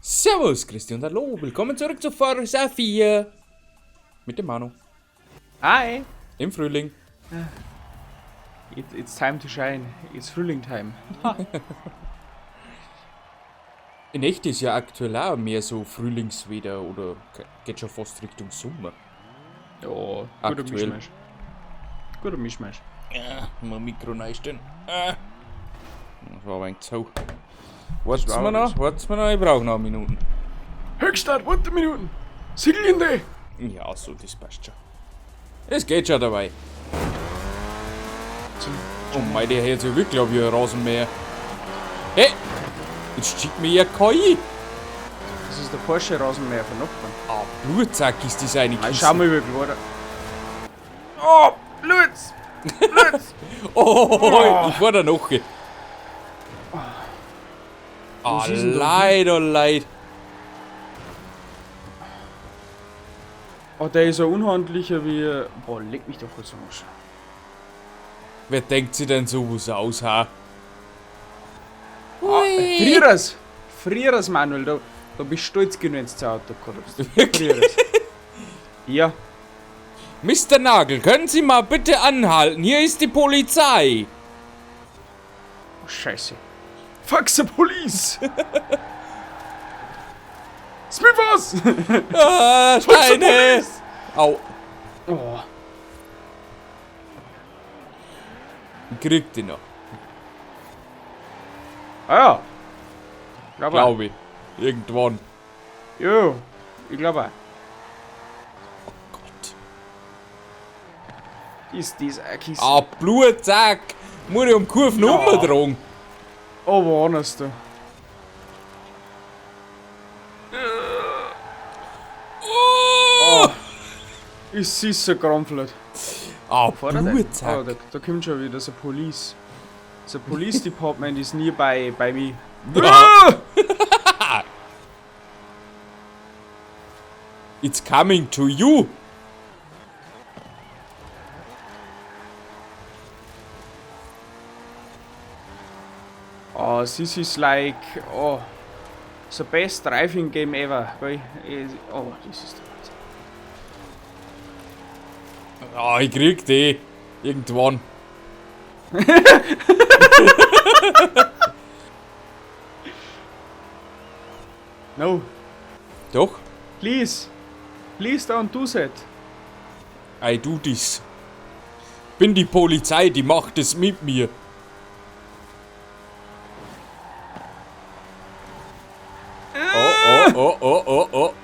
Servus, Christi und hallo, willkommen zurück zu Forza 4 mit dem Manu. Hi! Im Frühling. It's time to shine. It's Frühling time. In echt ist ja aktuell auch mehr so Frühlingswetter oder geht schon fast Richtung Sommer. Ja, guter Aktuell. Mischmasch. Guter Mischmasch. Ja, mal Mikro reinstellen. Ah. Das war ein wenig zu. Wart's war mal noch, das. wart's mal noch, ich brauch noch Minuten. Höchststart, warte Minuten! Sieglinde! Ja, so, das passt schon. Es geht schon dabei. Oh mei, der hört sich wirklich auf wie ein Rasenmäher. Hey! Jetzt schickt mir ja KI. Das ist der Porsche Rasenmäher von Nachbarn. Ah, Blutsack ist das eine Ich Kiste. schau mal über Glor. Oh, Lutz! Lutz! Oh, ich fahr da noch. Ah, Was ist denn da? leid, oh leid. Oh, der ist ja unhandlicher wie. Boah, leck mich doch kurz am Arsch. Wer denkt sich denn sowas aus, ha? Ah, Frieres! Frieres, Manuel, da bist du stolz genug, wenn du das Auto gehabt hast. Frieres. Ja. Mr. Nagel, können Sie mal bitte anhalten? Hier ist die Polizei. Oh, Scheiße. Fuck the police! Smithers! Ah, Fuck the Steine! police! Au, Oh, ich krieg die noch. ah ja. Glaub auch. Glaube ich. Irgendwann. Jo, ich glaube auch. Gott. Ist das eine Kiste? Ah, Blutsack! Muss ich um Kurven Ja. umdrehen? Oh, wo anders du? Oh! Ist sie so krampfelt. Ah, Fahr er denn? Blutsack. Oh, da kommt schon wieder so Police. So Police Department ist nie bei mir. Ja. It's coming to you. Oh, this is like, oh, the best driving game ever. Gell? Oh, das ist der Wahnsinn. Ah, ich krieg die. Irgendwann. No, Doch. please. Please don't do that. I do this. Bin die Polizei, die macht es mit mir. Oh, oh, oh, oh, oh, oh.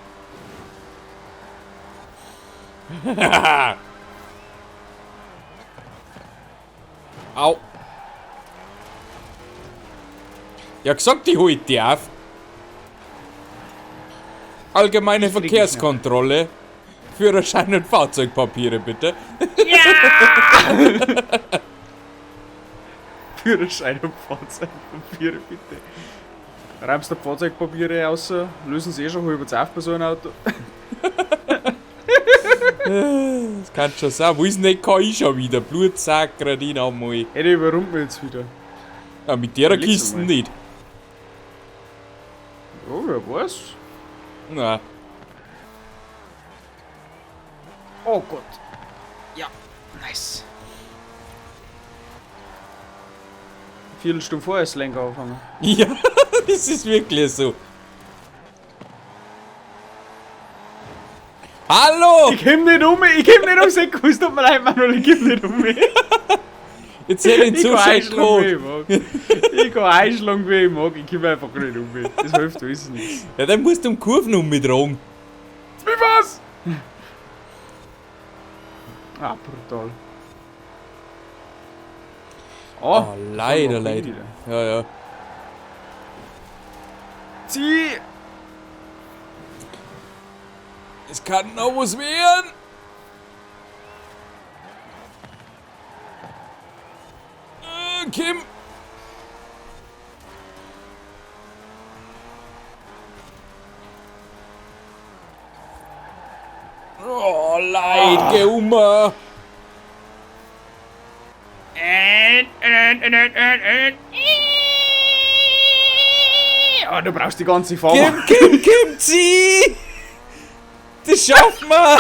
Au. Ja gesagt, ich hol die auf. Allgemeine Ich krieg nicht Verkehrskontrolle. Führerschein und Fahrzeugpapiere bitte. Führerschein und Fahrzeugpapiere, bitte. Reimst du Fahrzeugpapiere raus, lösen sie eh schon halb auf bei so einem Auto. Das kann schon sein. Wo ist denn die KI schon wieder? Blutsack, gerade einmal. Ey, die überrumpt mich jetzt wieder. Ja, mit der Überleg's Kiste einmal. nicht. Oh, wer weiß. Na, Oh Gott. Ja, nice. Viertelstunde vorher ist Lenker aufgefangen. Ja, das ist wirklich so. Hallo! Ich komm nicht um, ich komm nicht ums Eck, es tut mir leid, Manuel, ich komm nicht um. Jetzt hätte ich Ich so kann schön einschlagen, wie gehabt. ich mag. Ich kann einschlagen, wie ich mag, ich komm einfach nicht um. Das hilft alles nichts. Ja, dann musst du um Kurven umtragen. Wie was? Ah, brutal. Oh, Oh, leider, das war leider. wieder. Ja, ja. Zieh! Es kann noch was werden. Kim. Oh, leid, geh um. Ja, du brauchst die ganze Farbe. Kim, Kim, Kim, zieh! Das schaffen wir!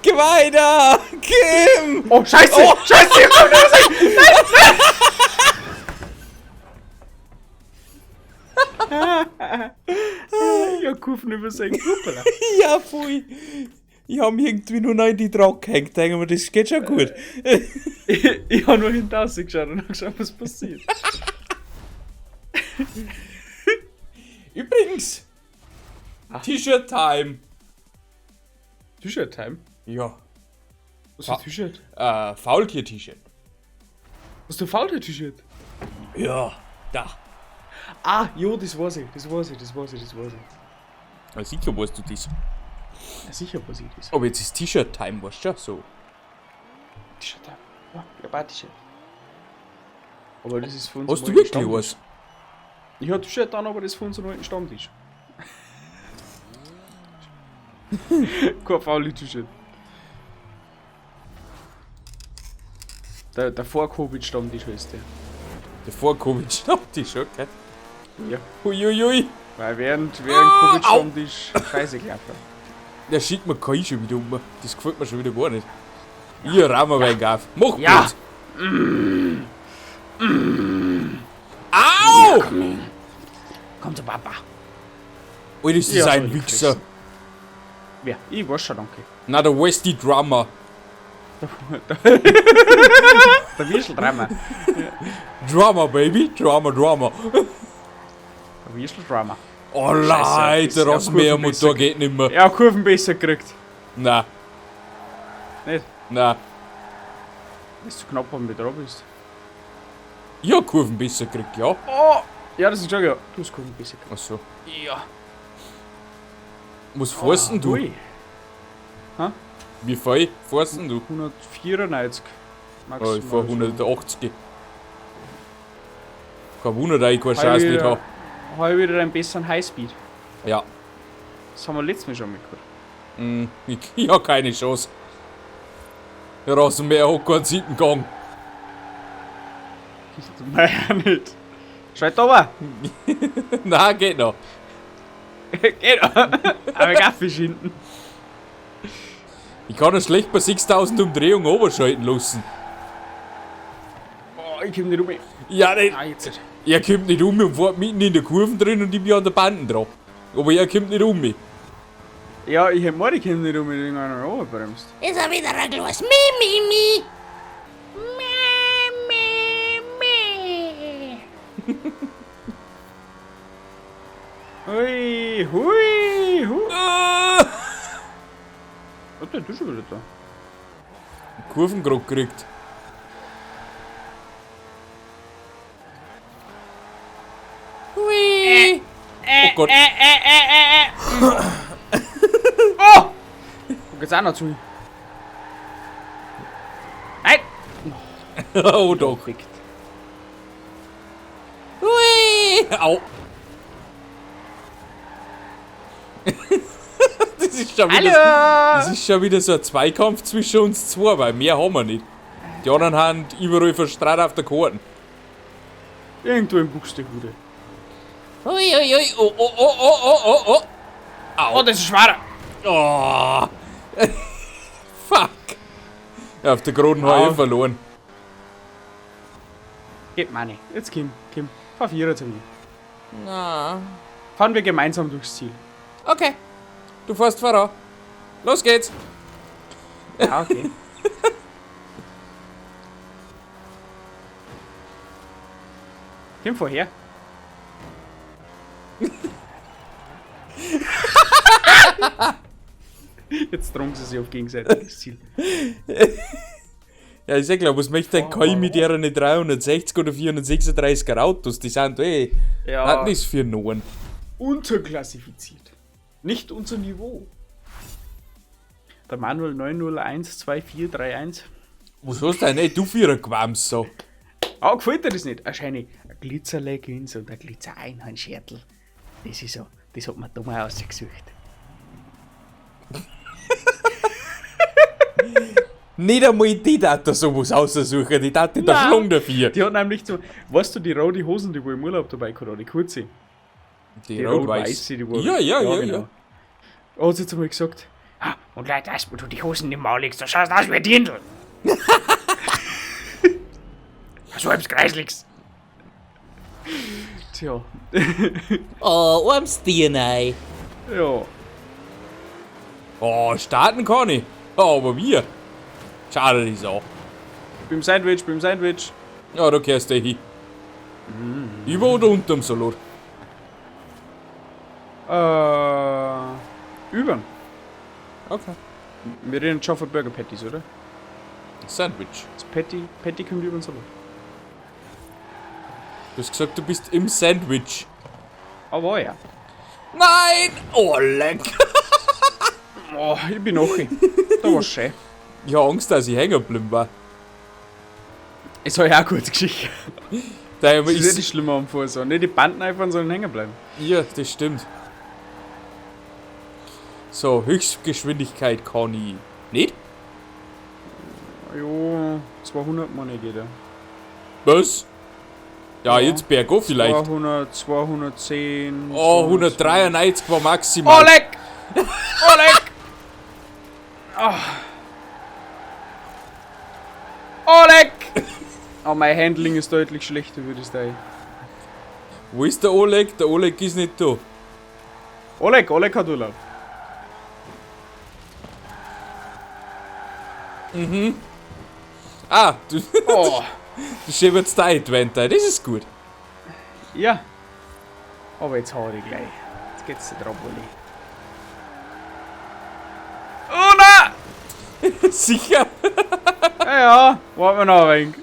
Geh weiter! Kim! Oh, Scheiße! Oh. Scheiße! Ich komm nicht raus. Nein, nein! Ich hab Kurven übersehen. Hoppala. Ja, voll! Ich hab mich irgendwie nur noch in die Trag gehängt, denke mir, das geht schon gut. Ich hab nur hinten rausgeschaut und hab geschaut, was passiert. Übrigens! T-Shirt Time! T-Shirt Time? Ja. Was für T-Shirt? Faultier-T-Shirt. Was du Faultier-T-Shirt? Ja, da. Ah, jo, das weiß ich, das weiß ich, das weiß ich, das weiß ich. Na, sicher weißt du das. Ja, sicher weiß ich das. Aber jetzt ist T-Shirt Time, weißt du schon so. T-Shirt Time. Ja, ich hab auch T-Shirt. Aber das ist von Hast unserem du alten wirklich Stammtisch. was? Ich hab T-Shirt an, aber das ist von unserem alten Stammtisch. Kein faule T-Shirt. Der Vor-Covid-Stammtisch heißt der. Der Vor-Covid-Stammtisch, okay. Ja. Uiuiui. Weil während Covid-Stammtisch scheiße gelaufen. Der schickt mir KI schon wieder um. Das gefällt mir schon wieder gar nicht. Ich raum mir ja. Auf. Mach Ja. gut. Au! Komm zu Papa. Alter, ist das Ja, ein soll ich Wichser. fressen. Wer? Ich weiß schon, danke. Na, der Westy Drummer. Der Würsteldrama. Drummer, Baby. Drummer, Drummer. Der Würsteldrama. Oh, Scheiße, Leute, das ist ja Rasenmähermotor Kurvenbesser. geht nicht mehr. Ja, Kurven besser gekriegt. Na, Nicht? na. Ist zu knapp, wenn du dran bist. Ich hab Kurven besser gekriegt, ja. Oh! Ja, das ist schon, ja. Du hast Kurven besser gekriegt. Achso. Ja. Was fährst denn du? Ui. Wie viel fährst denn du? 194. Oh, ich fahr Maximal. 180. Kein Wunder, dass ich keine Chance nicht hab. Hab ich wieder einen besseren Highspeed. Ja. Das haben wir letztes Mal schon mitgehört. Ich hab keine Chance. Der Rasenmäher hat keinen Sittengang. Nein, ja nicht. Schalt aber. Nein, geht noch. Geht. Aber Kaffee schinden. Ich kann das schlecht bei 6000 Umdrehungen oberschalten lassen. Oh, ich komm nicht um. Ja, nicht. Nein, jetzt nicht. Er kommt nicht um und fährt mitten in der Kurven drin und ich bin an der Banden dran. Aber er kommt nicht um mich. Ja, ich hätt mal, ich komm nicht um, wenn irgendeiner runterbremst. Ist er wieder ein Glas. Mi, mi, mi. Mi, mi, mi. Hui, hui, hui. Ah! Was denn du schon wieder da? Kurven gerade gekriegt. Hui. Oh Gott. Oh! Da geht's auch noch zu. Nein! Oh doch. Kriegt. Hui. Au. Das ist schon wieder, Hallo! das ist schon wieder so ein Zweikampf zwischen uns zwei, weil mehr haben wir nicht. Die anderen haben überall verstrahlt auf der Karten. Irgendwo im Buxtehude. Ui, ui, ui. Oh, oh, oh, oh, oh, oh, oh. Oh, das ist schwerer! Oh. Fuck. Ja, auf der Kronen habe ich Au. verloren. Geht meine. Jetzt Kim, Kim. Fahr Vierer zu mir. Na. Fahren wir gemeinsam durchs Ziel. Okay. Du fährst voran. Los geht's. Ja, okay. Kim, vorher. Jetzt drungen sie sich auf gegenseitiges Ziel. Ja, ist ja klar, was möchte ein KI mit ihren 360 oder 436er Autos? Die sind eh. Ja. Was ist für Noren? Unterklassifiziert. Nicht unser Niveau. Der Manuel 9012431. Was hast du denn ey, du für ein Quams so? Ah, gefällt dir das nicht? Eine scheine Glitzer-Leggings und ein Glitzer-Einhornschärtel. Das ist so, das hat man dumm ausgesucht. Nicht einmal die darf da sowas aussuchen, die darf da Nein. schlagen dafür. Die hat nämlich so, weißt du, die rote Hosen, die wo im Urlaub dabei gehabt hat, die kurze. Die Die rot-weiß. Rot-Weiße, die war. Ja, ja, ja, genau. Hat sie zu mir gesagt, Ah, und gleich das, wo du die Hosen nicht mehr anlegst, da schaust du aus wie ein Dirndl. So etwas Kreisliges. Tja. Oh, arms Dirndl. Ja. Oh, starten kann ich. Aber wir. Schade, das auch. Beim Sandwich, beim Sandwich. Ja, da kehrst du hin. Über oder unterm Salat? Übern. Okay. Wir reden schon von Burger Patties, oder? Sandwich. Das Patty kommt über den Salat. Du hast gesagt, du bist im Sandwich. Aber ja. Nein! Oh, leck! Oh, ich bin noch. Da war's schön. Ich hab Angst, dass ich hängen geblieben war. Es war ja auch kurz Geschichte. Da Das ist ja nicht schlimmer am Fuß. Nicht die Banden einfahren, sondern hängen bleiben. Ja, das stimmt. So, Höchstgeschwindigkeit kann ich nicht. Jo, 200 Money geht ja. Was? Ja, jetzt bergauf vielleicht. 200, 210. Oh, 193 war maximal. Oh, leck! Oh, leck! Oh. Oh, leck! Oh, mein Handling ist deutlich schlechter, würde ich sagen. Wo ist der Oleg? Der Oleg ist nicht da. Oleg, Oleg hat Urlaub. Ah, du, Oh. du schiebst da Advent ein. Das ist gut. Ja. Aber jetzt hau ich gleich. Jetzt geht's dir drauf, Olli. Oh nein! Sicher. Ja, ja, warten wir noch ein wenig.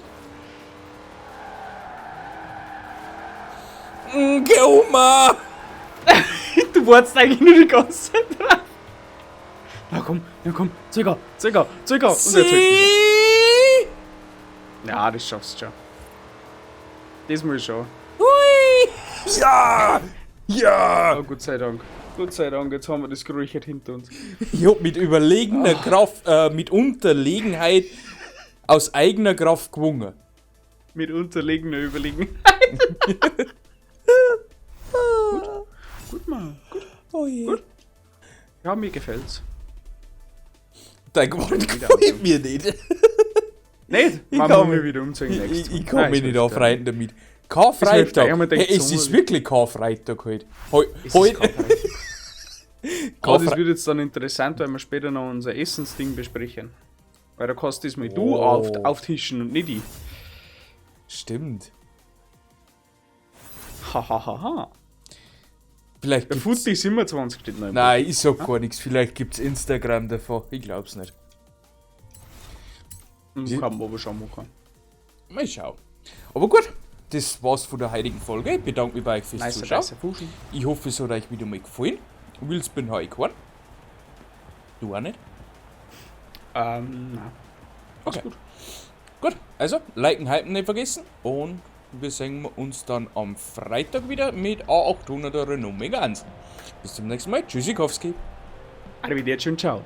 Geh um. Du wartest eigentlich nur die ganze Zeit drauf. Na komm, na komm, zöger, zöger, zöger. Und er zögert. Sie. Ja, das schaffst du schon. Das muss ich schon. Hui. Ja. Ja. Oh, Gott sei Dank. Gott sei Dank, jetzt haben wir das geräuchert hinter uns. Ich hab mit überlegener Kraft, mit Unterlegenheit aus eigener Kraft gewonnen. Mit unterlegener Überlegen. Gut. Gut, Mann. Gut. Oh je. Gut. Ja, mir gefällt's. Dein Gewand gefällt mir nicht. Nicht? Ich Man kann muss mich- mich wieder umziehen Ich, nächstes ich, Mal. ich kann Nein, mich es nicht hilft aufreiten damit. Es hilft Karfreitag. auch, ich denk, Hey, es Sommer- ist wirklich Karfreitag heute. Es ist Heute. Karfreitag. Aber das Karfre wird jetzt dann interessant, weil wir später noch unser Essensding besprechen. Weil da kannst diesmal du Oh. auftischen und nicht ich. Stimmt. Hahaha. Vielleicht Der gibt's, Futti 27 steht noch im Nein, ich sag gar nichts. Vielleicht gibt's Instagram davon. Ich glaub's nicht. Buch. Kann man aber schon machen. Mal schauen. Aber gut, das war's von der heutigen Folge. Ich bedanke mich bei euch fürs Nice, Zuschauen. nice, Fuschen. Ich hoffe, es hat euch wieder mal gefallen. Wils bin heute kein. Du auch nicht? Nein. Okay. Gut. Gut, also liken, hypen nicht vergessen. Und wir sehen uns dann am Freitag wieder mit A800er Renault Megane. Bis zum nächsten Mal. Tschüssikowski. Arrivederci und ciao.